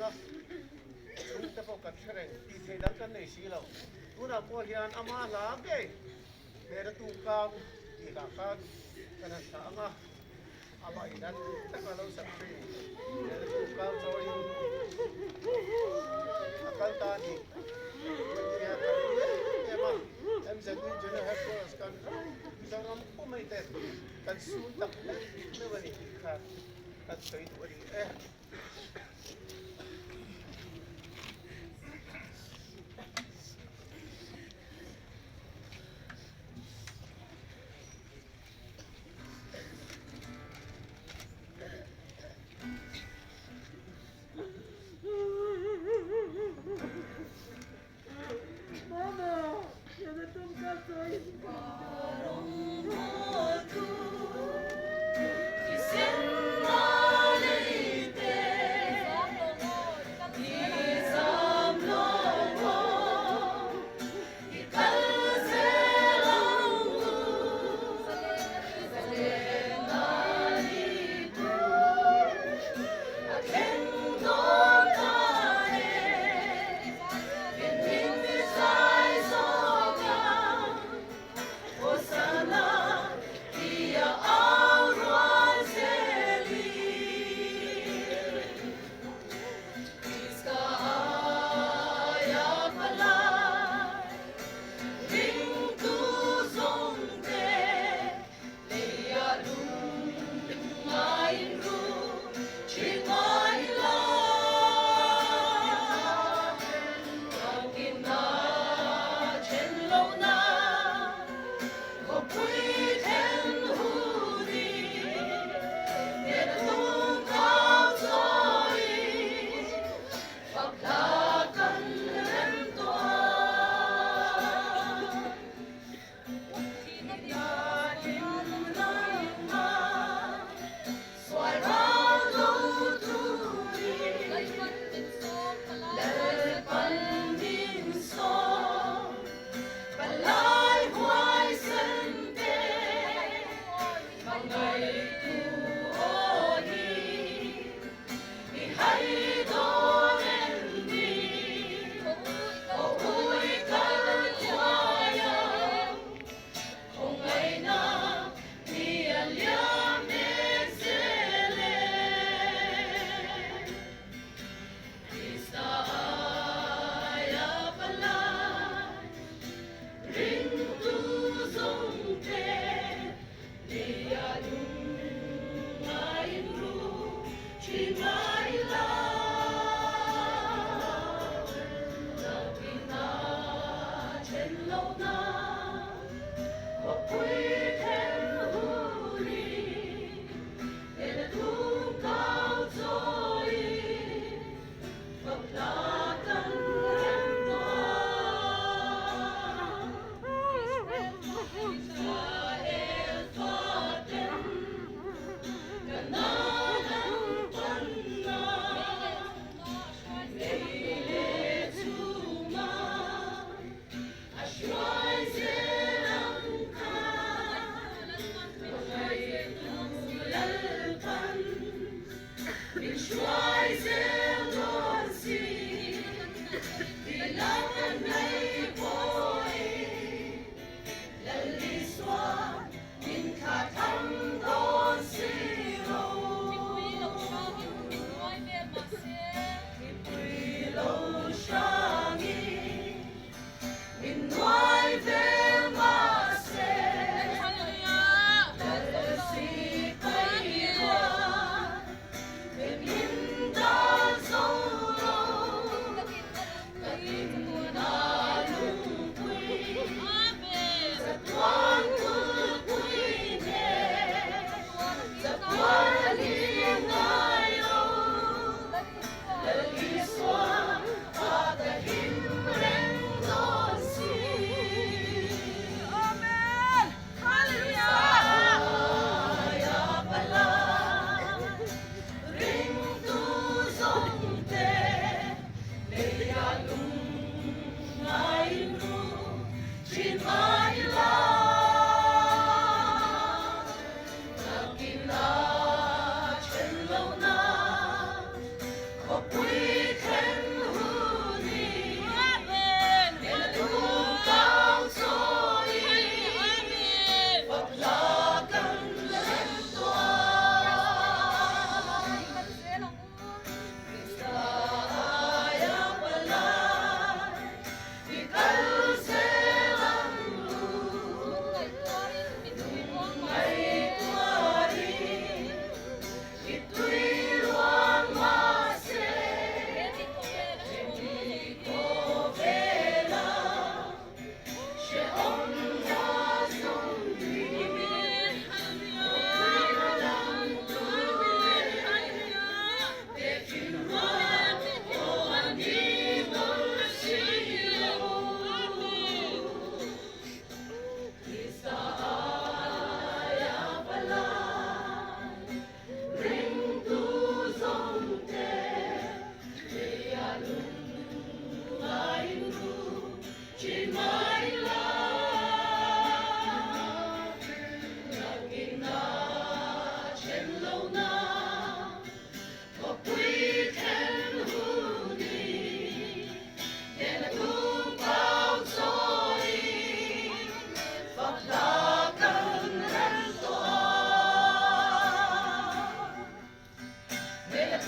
reng a, chhungte pawh kan hre reng, tih theih dang kan nei si lo. Tunah pawh hian ama hla ngei hmela tumkang tih hlah khan kan han thlah ang a, amah in an taka lo sak thin hmela tumkang chawiin a kal ta a ni. Heti hian kan ru em em a, MZU General Headquarters kan ram Mizoram pumei te kan sun tak meuh meuh a ni tih kha kan sawi duh a ni e.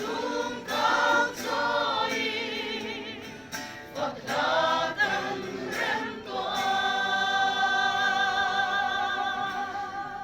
Chu.